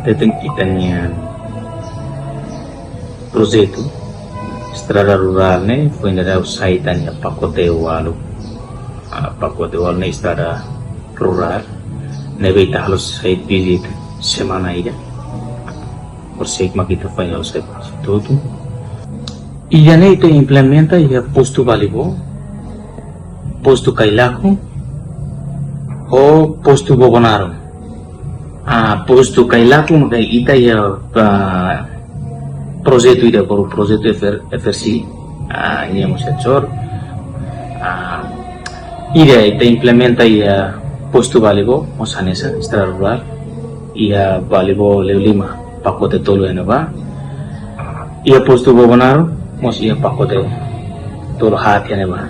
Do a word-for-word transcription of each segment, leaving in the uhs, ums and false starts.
Ita-nia projetu estrada rurál ne'e foin dadauk sai ita-nia pakote ualu. Ah, pakote ualu ne'e estrada rurál ne'ebé ita halo site visit semana ida. Por sei mak ita foin halo site visit hotu. Ida-ne'e ita implementa iha postu Balibó, postu Kailaku, ho postu Bobonaro. Ah, postu Kailaku maka ita iha, ah, projetu ida, baru projetu F R, F R C. Ah, nia mós iha Jor. Ah, ida ita implementa iha postu Balibó, mós hanesan estrada rurál. Iha Balibó Leolima, pakote tolu iha ne'ebá. Iha postu Bobonaro, mós iha pakote tolu haat iha ne'ebá.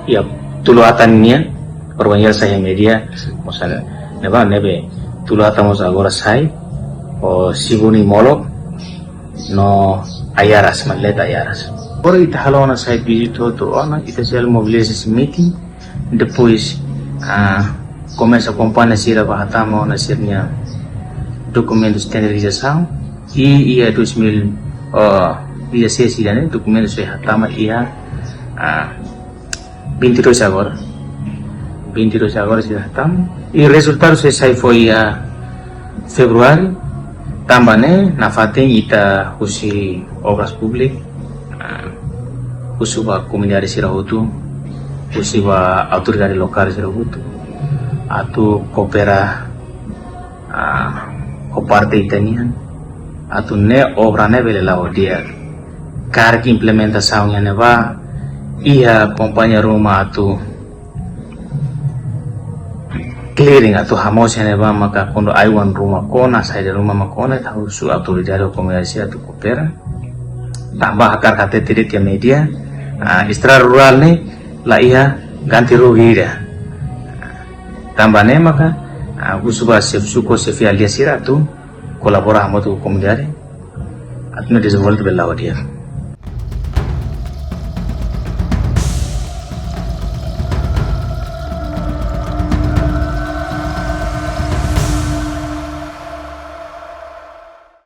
Iha Tuluatan nian, organiza sai media, mós iha ne'ebá, ne'ebé Tuluatan mós agora sai, ho Sibuni molok, no Aiaras, Maleta Aiaras. Agora ita halo ona site visit hotu ona, ita sei mobiliza meeting, depois, ah, komesa kompañia sira bá hatama ona sira-nia dokumentu standardizasaun, i iha dois mil, ah, dezasseis ida-ne'e, dokumentu sei hatama iha, ah, vinte e dois agora. Vinte e dois agora sei hatama. I rezultadu sei sai foin iha Fevereru, tanba ne'e nafatin ita husi Obras Públikas, ah, husu ba komunidade sira hotu, husu ba autoridade lokál sira hotu, atu koopera, ah, ho parte ita-nian, atu ne'e obra ne'e bele la'o di'ak. Karik implementasaun iha ne'ebá, iha kompañia ruma atu clearing atu hamoos iha ne'ebá maka kuandu ai-oan ruma kona, saida ruma mak kona, ita husu autoridade ho komunidade sira atu koopera. Tanba hakarak hatete de'it iha media, ah, estrada rurál ne'e la iha ganti rugi ida. Tanba ne'e maka, ah, husu ba xefe suku, xefe aldeia sira atu kolabora hamutuk ho komunidade atu nune'e dezenvolve bele la'o di'ak.